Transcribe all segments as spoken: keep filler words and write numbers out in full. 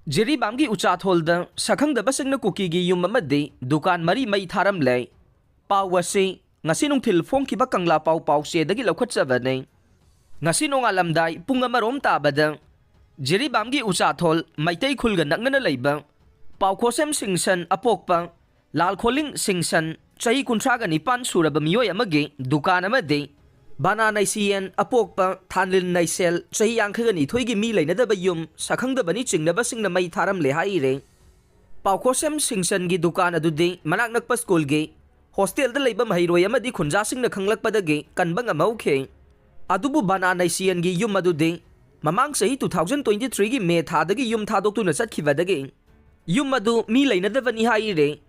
ꯖꯤꯔꯤꯕꯥꯝꯒꯤ ꯎꯆꯥꯊꯣꯜꯗ ꯁꯛꯈꯪꯗꯕꯁꯤꯡꯅ ꯀꯨꯀꯤꯒꯤ ꯌꯨꯝ ꯑꯃꯗꯤ ꯗꯨꯀꯥꯟ ꯃꯔꯤ ꯃꯩ ꯊꯥꯔꯝꯂꯦ꯫ ꯄꯥꯎ ꯑꯁꯤ ꯉꯁꯤ ꯅꯨꯡꯊꯤꯜ ꯐꯣꯡꯈꯤꯕ ꯀꯪꯂꯥ ꯄꯥꯎ ꯄꯥꯎꯆꯦꯗꯒꯤ ꯂꯧꯈꯠꯆꯕꯅꯤ꯫ ꯉꯁꯤ ꯅꯣꯡꯉꯥꯜꯂꯝꯗꯥꯏ ꯄꯨꯡ ꯑꯃꯔꯣꯝ ꯇꯥꯕꯗ ꯖꯤꯔꯤꯕꯥꯝꯒꯤ ꯎꯆꯥꯊꯣꯜ ꯃꯩꯇꯩ ꯈꯨꯜꯒ ꯅꯛꯅꯅ ꯂꯩꯕ ꯄꯥꯎꯈꯣꯁꯦꯝ ꯁꯤꯡꯁꯟ ꯑꯄꯣꯛꯄ ꯂꯥꯜꯈꯣꯂꯤꯡ ꯁꯤꯡꯁꯟ, ꯆꯍꯤ ꯀꯨꯟꯊ꯭ꯔꯥꯒ ꯅꯤꯄꯥꯟ ꯁꯨꯔꯕ ꯃꯤꯑꯣꯏ ꯑꯃꯒꯤ ꯗꯨꯀꯥꯟ ꯑꯃꯗꯤ ꯕꯥꯅꯥ ꯅꯩꯁꯤꯌꯦꯟ ꯑꯄꯣꯛꯄ ꯊꯥꯟꯂꯤꯟ ꯅꯩꯁꯦꯜ, ꯆꯍꯤ ꯌꯥꯡꯈꯩꯒ ꯅꯤꯊꯣꯏꯒꯤ ꯃꯤ ꯂꯩꯅꯗꯕ ꯌꯨꯝ ꯁꯛꯈꯪꯗꯕꯅꯤ ꯆꯤꯡꯅꯕꯁꯤꯡꯅ ꯃꯩ ꯊꯥꯔꯝꯂꯦ ꯍꯥꯏꯔꯦ꯫ ꯄꯥꯎꯈꯣꯁꯦꯝ ꯁꯤꯡꯁꯟꯒꯤ ꯗꯨꯀꯥꯟ ꯑꯗꯨꯗꯤ ꯃꯅꯥꯛ ꯅꯛꯄ ꯁ꯭ꯀꯨꯜꯒꯤ ꯍꯣꯁꯇꯦꯜꯗ ꯂꯩꯕ ꯃꯍꯩꯔꯣꯏ ꯑꯃꯗꯤ ꯈꯨꯟꯖꯥꯁꯤꯡꯅ ꯈꯪꯂꯛꯄꯗꯒꯤ ꯀꯟꯕ ꯉꯝꯍꯧꯈꯤ꯫ ꯑꯗꯨꯕꯨ ꯕꯥꯅꯥ ꯅꯩꯁꯤꯌꯟꯒꯤ ꯌꯨꯝ ꯑꯗꯨꯗꯤ ꯃꯃꯥꯡ ꯆꯍꯤ two thousand twenty threeꯒꯤ ꯃꯦ ꯊꯥꯗꯒꯤ ꯌꯨꯝ ꯊꯥꯗꯣꯛꯇꯨꯅ ꯆꯠꯈꯤꯕꯗꯒꯤ ꯌꯨꯝ ꯑꯗꯨ ꯃꯤ ꯂꯩꯅꯗꯕꯅꯤ ꯍꯥꯏꯔꯦ꯫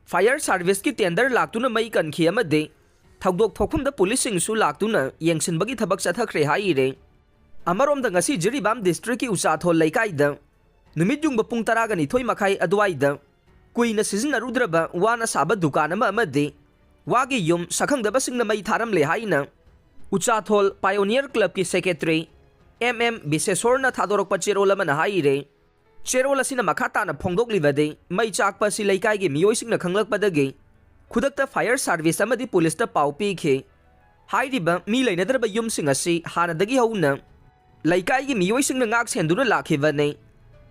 ꯐꯥꯌꯔ ꯁꯥꯔꯚꯤꯁꯀꯤ ꯇꯦꯟꯗꯔ ꯂꯥꯛꯇꯨꯅ ꯃꯩ ꯀꯟꯈꯤ ꯑꯃꯗꯤ ꯊꯧꯗꯣꯛ ꯊꯣꯛꯐꯝꯗ ꯄꯨꯂꯤꯁꯁꯤꯡꯁꯨ ꯂꯥꯛꯇꯨꯅ ꯌꯦꯡꯁꯤꯟꯕꯒꯤ ꯊꯕꯛ ꯆꯠꯊꯈ꯭ꯔꯦ ꯍꯥꯏꯔꯦ꯫ ꯑꯃꯔꯣꯝꯗ ꯉꯁꯤ ꯖꯤꯔꯤꯕꯥꯝ ꯗꯤꯁꯇ꯭ꯔꯤꯛꯀꯤ ꯎꯆꯥꯊꯣꯜ ꯂꯩꯀꯥꯏꯗ ꯅꯨꯃꯤꯠ ꯌꯨꯡꯕ ꯄꯨꯡ ꯇꯔꯥꯒ ꯅꯤꯊꯣꯏ ꯃꯈꯥꯏ ꯑꯗꯨꯋꯥꯏꯗ ꯀꯨꯏꯅ ꯁꯤꯖꯤꯟꯅꯔꯨꯗ꯭ꯔꯕ ꯋꯥꯅ ꯁꯥꯕ ꯗꯨꯀꯥꯟ ꯑꯃ ꯑꯃꯗꯤ ꯋꯥꯒꯤ ꯌꯨꯝ ꯁꯛꯈꯪꯗꯕꯁꯤꯡꯅ ꯃꯩ ꯊꯥꯔꯝꯂꯦ ꯍꯥꯏꯅ ꯎꯆꯥꯊꯣꯜ ꯄꯥꯏꯑꯣꯅꯤꯌꯔ ꯀ꯭ꯂꯕꯀꯤ ꯁꯦꯀ꯭ꯔꯦꯇꯔꯤ ꯑꯦꯝ ꯑꯦꯝ ꯕꯤꯁꯦꯁꯣꯔꯅ ꯊꯥꯗꯣꯔꯛꯄ ꯆꯦꯔꯣꯜ ꯑꯃꯅ ꯍꯥꯏꯔꯦ꯫ ꯆꯦꯔꯣꯜ ꯑꯁꯤꯅ ꯃꯈꯥ ꯇꯥꯅ ꯐꯣꯡꯗꯣꯛꯂꯤꯕꯗꯤ, ꯃꯩ ꯆꯥꯛꯄ ꯑꯁꯤ ꯂꯩꯀꯥꯏꯒꯤ ꯃꯤꯑꯣꯏꯁꯤꯡꯅ ꯈꯪꯂꯛꯄꯗꯒꯤ ꯈꯨꯗꯛꯇ ꯐꯥꯌꯔ ꯁꯥꯔꯚꯤꯁ ꯑꯃꯗꯤ ꯄꯨꯂꯤꯁꯇ ꯄꯥꯎ ꯄꯤꯈꯤ꯫ ꯍꯥꯏꯔꯤꯕ ꯃꯤ ꯂꯩꯅꯗ꯭ꯔꯕ ꯌꯨꯝꯁꯤꯡ ꯑꯁꯤ ꯍꯥꯟꯅꯗꯒꯤ ꯍꯧꯅ ꯂꯩꯀꯥꯏꯒꯤ ꯃꯤꯑꯣꯏꯁꯤꯡꯅ ꯉꯥꯛ ꯁꯦꯟꯗꯨꯅ ꯂꯥꯛꯈꯤꯕꯅꯤ꯫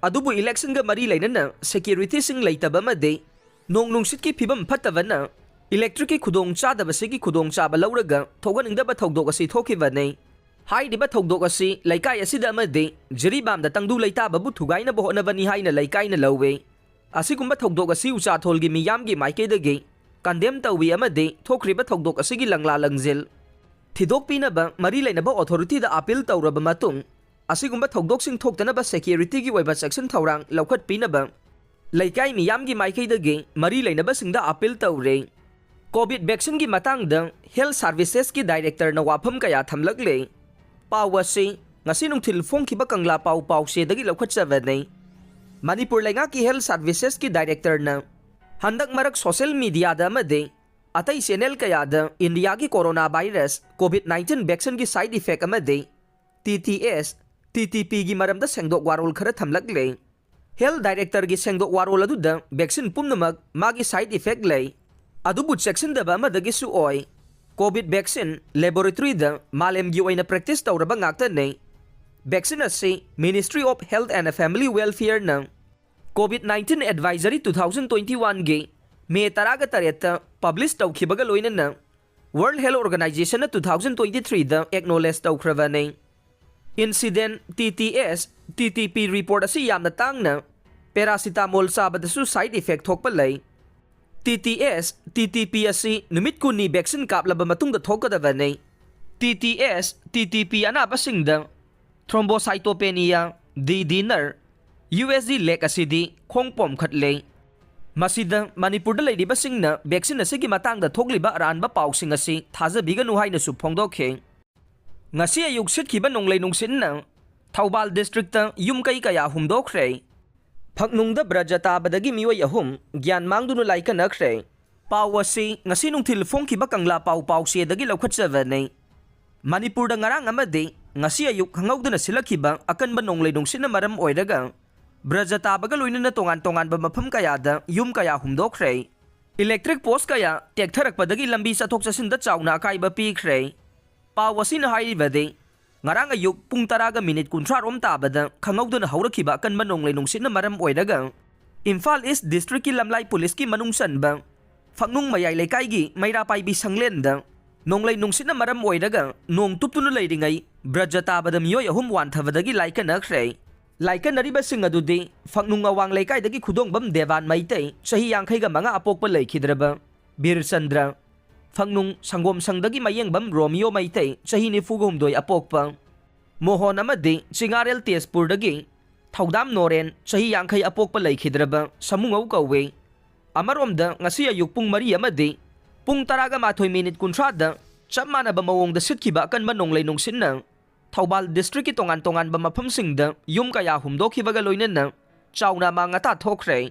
ꯑꯗꯨꯕꯨ ꯏꯂꯦꯛꯁꯟꯒ ꯃꯔꯤ ꯂꯩꯅꯅ ꯁꯦꯀ꯭ꯌꯨꯔꯤꯇꯤꯁꯤꯡ ꯂꯩꯇꯕ ꯑꯃꯗꯤ ꯅꯣꯡ ꯅꯨꯡꯁꯤꯠꯀꯤ ꯐꯤꯕꯝ ꯐꯠꯇꯕꯅ ꯏꯂꯦꯛꯇ꯭ꯔꯤꯛꯀꯤ ꯈꯨꯗꯣꯡꯆꯥꯗꯕꯁꯤꯒꯤ ꯈꯨꯗꯣꯡꯆꯥꯕ ꯂꯧꯔꯒ ꯊꯣꯛꯍꯟꯅꯤꯡꯗꯕ ꯊꯧꯗꯣꯛ ꯑꯁꯤ ꯊꯣꯛꯈꯤꯕꯅꯤ꯫ ꯍꯥꯏꯔꯤꯕ ꯊꯧꯗꯣꯛ ꯑꯁꯤ ꯂꯩꯀꯥꯏ ꯑꯁꯤꯗ ꯑꯃꯗꯤ ꯖꯤꯔꯤꯕꯥꯝꯗ ꯇꯪꯗꯨ ꯂꯩꯇꯥꯕꯕꯨ ꯊꯨꯒꯥꯏꯅꯕ ꯍꯣꯠꯅꯕꯅꯤ ꯍꯥꯏꯅ ꯂꯩꯀꯥꯏꯅ ꯂꯧꯏ꯫ ꯑꯁꯤꯒꯨꯝꯕ ꯊꯧꯗꯣꯛ ꯑꯁꯤ ꯎꯆꯥꯊꯣꯜꯒꯤ ꯃꯤꯌꯥꯝꯒꯤ ꯃꯥꯏꯀꯩꯗꯒꯤ ꯀꯟꯗꯦꯝ ꯇꯧꯏ ꯑꯃꯗꯤ ꯊꯣꯛꯈ꯭ꯔꯤꯕ ꯊꯧꯗꯣꯛ ꯑꯁꯤꯒꯤ ꯂꯪꯂꯥ ꯂꯪꯖꯦꯜ ꯊꯤꯗꯣꯛꯄꯤꯅꯕ ꯃꯔꯤ ꯂꯩꯅꯕ ꯑꯣꯊꯣꯔꯤꯇꯤꯗ ꯑꯥꯄꯤꯜ ꯇꯧꯔꯕ ꯃꯇꯨꯡ, ꯑꯁꯤꯒꯨꯝꯕ ꯊꯧꯗꯣꯛꯁꯤꯡ ꯊꯣꯛꯇꯅꯕ ꯁꯦꯀ꯭ꯌꯨꯔꯤꯇꯤꯒꯤ ꯑꯣꯏꯕ ꯆꯦꯛꯁꯤꯟ ꯊꯧꯔꯥꯡ ꯂꯧꯈꯠꯄꯤꯅꯕ ꯂꯩꯀꯥꯏ ꯃꯤꯌꯥꯝꯒꯤ ꯃꯥꯏꯀꯩꯗꯒꯤ ꯃꯔꯤ ꯂꯩꯅꯕꯁꯤꯡꯗ ꯑꯥꯄꯤꯜ ꯇꯧꯔꯦ꯫ ꯀꯣꯚꯤꯗ ꯚꯦꯛꯁꯤꯟꯒꯤ ꯃꯇꯥꯡꯗ ꯍꯦꯜꯊ ꯁꯥꯔꯚꯤꯁꯦꯁꯀꯤ ꯗꯥꯏꯔꯦꯛꯇꯔꯅ ꯋꯥꯐꯝ ꯀꯌꯥ ꯊꯝꯂꯛꯂꯦ꯫ ꯄꯥꯎ ꯑꯁꯤ ꯉꯁꯤ ꯅꯨꯡꯊꯤꯜ ꯐꯣꯡꯈꯤꯕ ꯀꯪꯂꯥ ꯄꯥꯎ ꯄꯥꯎꯆꯦꯗꯒꯤ ꯂꯧꯈꯠꯆꯕꯅꯤ꯫ ꯃꯅꯤꯄꯨꯔ ꯂꯩꯉꯥꯛꯀꯤ ꯍꯦꯜꯊ ꯁꯥꯔꯚꯤꯁꯦꯁꯀꯤ ꯗꯥꯏꯔꯦꯛꯇꯔꯅ ꯍꯟꯗꯛ ꯃꯔꯛ ꯁꯣꯁꯤꯌꯦꯜ ꯃꯤꯗꯤꯌꯥꯗ ꯑꯃꯗꯤ ꯑꯇꯩ ꯆꯦꯅꯦꯜ ꯀꯌꯥꯗ ꯏꯟꯗꯤꯌꯥꯒꯤ ꯀꯣꯔꯣꯅꯥ ꯚꯥꯏꯔꯁ ꯀꯣꯚꯤꯗ ꯅꯥꯏꯟꯇꯤꯟ ꯚꯦꯛꯁꯤꯟꯒꯤ ꯁꯥꯏꯗ ꯏꯐꯦꯛ ꯑꯃꯗꯤ ꯇꯤ ꯇꯤ ꯑꯦꯁ, ꯇꯤ ꯇꯤ ꯄꯤꯒꯤ ꯃꯔꯝꯗ ꯁꯦꯡꯗꯣꯛ ꯋꯥꯔꯣꯜ ꯈꯔ ꯊꯝꯂꯛꯂꯦ꯫ Health Directorꯒꯤ ꯁꯦꯡꯗꯣꯛ ꯋꯥꯔꯣꯜ ꯑꯗꯨꯗ vaccine ꯄꯨꯝꯅꯃꯛ ꯃꯥꯒꯤ side effect ꯂꯩ, ꯑꯗꯨꯕꯨ ꯆꯦꯛꯁꯤꯟꯗꯕ ꯑꯃꯗꯒꯤꯁꯨ ꯑꯣꯏ꯫ COVID vaccine laboratoryꯗ ꯃꯥꯂꯦꯝꯒꯤ ꯑꯣꯏꯅ practice ꯇꯧꯔꯕ ꯉꯥꯛꯇꯅꯤ꯫ Vaccine ꯑꯁꯤ Ministry of Health and Family Welfareꯅ COVID nineteen Advisory two thousand twenty-oneꯒꯤ ꯃꯦ ꯇꯔꯥꯒ ꯇꯔꯦꯠꯇ publish ꯇꯧꯈꯤꯕꯒ ꯂꯣꯏꯅꯅ World Health Organizationꯅ two thousand twenty-threeꯗ acknowledge ꯇꯧꯈ꯭ꯔꯕꯅꯤ꯫ Incident TTS, TTP report ꯑꯁꯤ ꯌꯥꯝꯅ ꯇꯥꯡꯅ paracetamol ꯆꯥꯕꯗꯁꯨ side effect ꯊꯣꯛꯄ ꯂꯩ꯫ TTS, TTP ꯑꯁꯤ ꯅꯨꯃꯤꯠ ꯀꯨꯟꯅꯤ vaccine ꯀꯥꯞꯂꯕ ꯃꯇꯨꯡꯗ ꯊꯣꯛꯀꯗꯕꯅꯤ꯫ TTS, TTP ꯑꯅꯥꯕꯁꯤꯡꯗ thrombocytopenia, D dimer, USG lag ꯑꯁꯤꯗꯤ ꯈꯣꯡ ꯄꯣꯝꯈꯠꯂꯦ꯫ ꯃꯁꯤꯗ ꯃꯅꯤꯄꯨꯔꯗ ꯂꯩꯔꯤꯕꯁꯤꯡꯅ vaccine ꯑꯁꯤꯒꯤ ꯃꯇꯥꯡꯗ ꯊꯣꯛꯂꯤꯕ ꯑꯔꯥꯟꯕ ꯄꯥꯎꯁꯤꯡ ꯑꯁꯤ ꯊꯥꯖꯕꯤꯒꯅꯨ ꯍꯥꯏꯅꯁꯨ ꯐꯣꯡꯗꯣꯛꯈꯤ꯫ ꯉꯁꯤ ꯑꯌꯨꯛ ꯁꯤꯠꯈꯤꯕ ꯅꯣꯡꯂꯩ ꯅꯨꯡꯁꯤꯠꯅ ꯊꯧꯕꯥꯜ districtꯇ ꯌꯨꯝ ꯀꯩ ꯀꯌꯥ ꯍꯨꯝꯗꯣꯛꯈ꯭ꯔꯦ꯫ ꯐꯛꯅꯨꯡꯗ ꯕ꯭ꯔꯖ ꯇꯥꯕꯗꯒꯤ ꯃꯤꯑꯣꯏ ꯑꯍꯨꯝ ꯒ꯭ꯌꯥꯟ ꯃꯥꯡꯗꯨꯅ ꯂꯥꯏꯀꯠꯅꯈ꯭ꯔꯦ꯫ ꯄꯥꯎ ꯑꯁꯤ ꯉꯁꯤ ꯅꯨꯡꯊꯤꯜ ꯐꯣꯡꯈꯤꯕ ꯀꯪꯂꯥ ꯄꯥꯎ ꯄꯥꯎꯆꯦꯗꯒꯤ ꯂꯧꯈꯠꯆꯕꯅꯤ꯫ ꯃꯅꯤꯄꯨꯔꯗ ꯉꯔꯥꯡ ꯑꯃꯗꯤ ꯉꯁꯤ ꯑꯌꯨꯛ ꯈꯪꯍꯧꯗꯅ ꯁꯤꯜꯂꯛꯈꯤꯕ ꯑꯀꯟꯕ ꯅꯣꯡꯂꯩ ꯅꯨꯡꯁꯤꯠꯅ ꯃꯔꯝ ꯑꯣꯏꯔꯒ ꯕ꯭ꯔꯖ ꯇꯥꯕꯒ ꯂꯣꯏꯅꯅ ꯇꯣꯉꯥꯟ ꯇꯣꯉꯥꯟꯕ ꯃꯐꯝ ꯀꯌꯥꯗ ꯌꯨꯝ ꯀꯌꯥ ꯍꯨꯝꯗꯣꯛꯈ꯭ꯔꯦ꯫ Electric post ꯀꯌꯥ ꯇꯦꯛꯊꯔꯛꯄꯗꯒꯤ ꯂꯝꯕꯤ ꯆꯠꯊꯣꯛ ꯆꯠꯁꯤꯟꯗ ꯆꯥꯎꯅ ꯑꯀꯥꯏꯕ ꯄꯤꯈ꯭ꯔꯦ꯫ ꯄꯥꯎ ꯑꯁꯤꯅ ꯍꯥꯏꯔꯤꯕꯗꯤ, ꯉꯔꯥꯡ ꯑꯌꯨꯛ ꯄꯨꯡ ꯇꯔꯥꯒ ꯃꯤꯅꯤꯠ ꯀꯨꯟꯊ꯭ꯔꯥ ꯔꯣꯝ ꯇꯥꯕꯗ ꯈꯪꯍꯧꯗꯅ ꯍꯧꯔꯛꯈꯤꯕ ꯑꯀꯟꯕ ꯅꯣꯡꯂꯩ ꯅꯨꯡꯁꯤꯠꯅ ꯃꯔꯝ ꯑꯣꯏꯔꯒ ꯏꯝꯐꯥꯜ East districtꯀꯤ ꯂꯝꯂꯥꯏ policeꯀꯤ ꯃꯅꯨꯡ ꯆꯟꯕ ꯐꯛꯅꯨꯡ ꯃꯌꯥꯏ ꯂꯩꯀꯥꯏꯒꯤ ꯃꯩꯔꯥ ꯄꯥꯏꯕꯤ ꯁꯪꯂꯦꯟꯗ ꯅꯣꯡꯂꯩ ꯅꯨꯡꯁꯤꯠꯅ ꯃꯔꯝ ꯑꯣꯏꯔꯒ ꯅꯣꯡ ꯇꯨꯞꯇꯨꯅ ꯂꯩꯔꯤꯉꯩ ꯕ꯭ꯔꯖ ꯇꯥꯕꯗ ꯃꯤꯑꯣꯏ ꯑꯍꯨꯝ ꯋꯥꯟꯊꯕꯗꯒꯤ ꯂꯥꯏꯀꯠꯅꯈ꯭ꯔꯦ꯫ ꯂꯥꯏꯀꯠꯅꯔꯤꯕꯁꯤꯡ ꯑꯗꯨꯗꯤ ꯐꯛꯅꯨꯡ ꯑꯋꯥꯡ ꯂꯩꯀꯥꯏꯗꯒꯤ ꯈꯨꯗꯣꯡꯕꯝ ꯗꯦꯕꯥꯟ ꯃꯩꯇꯩ, ꯆꯍꯤ ꯌꯥꯡꯈꯩꯒ ꯃꯉꯥ, ꯑꯄꯣꯛꯄ ꯂꯩꯈꯤꯗ꯭ꯔꯕ ꯕꯤꯔꯆꯟꯗ꯭ꯔ, ꯐꯛꯅꯨꯡ ꯁꯪꯒꯣꯝ ꯁꯪꯗꯒꯤ ꯃꯌꯦꯡꯕꯝ ꯔꯣꯃꯤꯌꯣ ꯃꯩꯇꯩ, ꯆꯍꯤ ꯅꯤꯐꯨꯒ ꯍꯨꯝꯗꯣꯏ, ꯑꯄꯣꯛꯄ ꯃꯣꯍꯣꯟ ꯑꯃꯗꯤ ꯆꯤꯉꯥꯔꯦꯜ ꯇꯦꯖꯄꯨꯔꯗꯒꯤ ꯊꯧꯗꯥꯝ ꯅꯣꯔꯦꯟ, ꯆꯍꯤ ꯌꯥꯡꯈꯩ, ꯑꯄꯣꯛꯄ ꯂꯩꯈꯤꯗ꯭ꯔꯕ ꯁꯃꯨꯉꯧ ꯀꯧꯏ꯫ ꯑꯃꯔꯣꯝꯗ, ꯉꯁꯤ ꯑꯌꯨꯛ ꯄꯨꯡ ꯃꯔꯤ ꯑꯃꯗꯤ ꯄꯨꯡ ꯇꯔꯥꯒ ꯃꯥꯊꯣꯏ ꯃꯤꯅꯤꯠ ꯀꯨꯟꯊ꯭ꯔꯥꯗ ꯆꯞ ꯃꯥꯟꯅꯕ ꯃꯑꯣꯡꯗ ꯁꯤꯠꯈꯤꯕ ꯑꯀꯟꯕ ꯅꯣꯡꯂꯩ ꯅꯨꯡꯁꯤꯠꯅ ꯊꯧꯕꯥꯜ districtꯀꯤ ꯇꯣꯉꯥꯟ ꯇꯣꯉꯥꯟꯕ ꯃꯐꯝꯁꯤꯡꯗ ꯌꯨꯝ ꯀꯌꯥ ꯍꯨꯝꯗꯣꯛꯈꯤꯕꯒ ꯂꯣꯏꯅꯅ ꯆꯥꯎꯅ ꯑꯃꯥꯡ ꯑꯇꯥ ꯊꯣꯛꯈ꯭ꯔꯦ꯫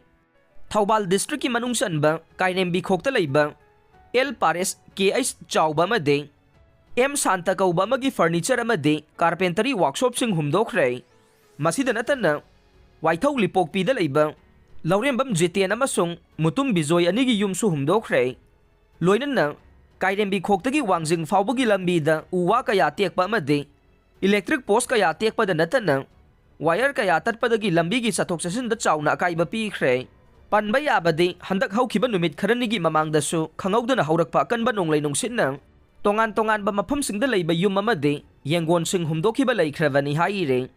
ꯊꯧꯕꯥꯜ districtꯀꯤ ꯃꯅꯨꯡ ꯆꯟꯕ ꯀꯥꯏꯔꯦꯝꯕꯤꯈꯣꯛꯇ ꯂꯩꯕ ꯑꯦꯜ ꯄꯥꯔꯦꯁ, ꯀꯦ ꯑꯩꯆ ꯆꯥꯎꯕ ꯑꯃꯗꯤ ꯑꯦꯝ ꯁꯥꯟꯇ ꯀꯧꯕ ꯑꯃꯒꯤ furniture ꯑꯃꯗꯤ carpentry workshopꯁꯤꯡ ꯍꯨꯝꯗꯣꯛꯈ꯭ꯔꯦ꯫ ꯃꯁꯤꯗ ꯅꯠꯇꯅ, ꯋꯥꯏꯊꯧ ꯂꯤꯄꯣꯛꯄꯤꯗ ꯂꯩꯕ ꯂꯧꯔꯦꯝꯕꯝ ꯖꯤꯇꯦꯟ ꯑꯃꯁꯨꯡ ꯃꯨꯇꯨꯝ ꯕꯤꯖꯣꯏ ꯑꯅꯤꯒꯤ ꯌꯨꯝꯁꯨ ꯍꯨꯝꯗꯣꯛꯈ꯭ꯔꯦ꯫ ꯂꯣꯏꯅꯅ ꯀꯥꯏꯔꯦꯝꯕꯤ ꯈꯣꯛꯇꯒꯤ ꯋꯥꯡꯖꯤꯡ ꯐꯥꯎꯕꯒꯤ ꯂꯝꯕꯤꯗ ꯎ ꯋꯥ ꯀꯌꯥ ꯇꯦꯛꯄ ꯑꯃꯗꯤ ꯏꯂꯦꯛꯇ꯭ꯔꯤꯛ ꯄꯣꯁ ꯀꯌꯥ ꯇꯦꯛꯄꯗ ꯅꯠꯇꯅ ꯋꯥꯌꯔ ꯀꯌꯥ ꯇꯠꯄꯗꯒꯤ ꯂꯝꯕꯤꯒꯤ ꯆꯠꯊꯣꯛ ꯆꯠꯁꯤꯟꯗ ꯆꯥꯎꯅ ꯑꯀꯥꯏꯕ ꯄꯤꯈ꯭ꯔꯦ꯫ ꯄꯟꯕ ꯌꯥꯕꯗꯤ, ꯍꯟꯗꯛ ꯍꯧꯈꯤꯕ ꯅꯨꯃꯤꯠ ꯈꯔꯅꯤꯒꯤ ꯃꯃꯥꯡꯗꯁꯨ ꯈꯪꯍꯧꯗꯅ ꯍꯧꯔꯛꯄ ꯑꯀꯟꯕ ꯅꯣꯡꯂꯩ ꯅꯨꯡꯁꯤꯠꯅ ꯇꯣꯉꯥꯟ ꯇꯣꯉꯥꯟꯕ ꯃꯐꯝꯁꯤꯡꯗ ꯂꯩꯕ ꯌꯨꯝ ꯑꯃꯗꯤ ꯌꯦꯡꯒꯣꯟꯁꯤꯡ ꯍꯨꯝꯗꯣꯛꯈꯤꯕ ꯂꯩꯈ꯭ꯔꯕꯅꯤ ꯍꯥꯏꯔꯤ꯫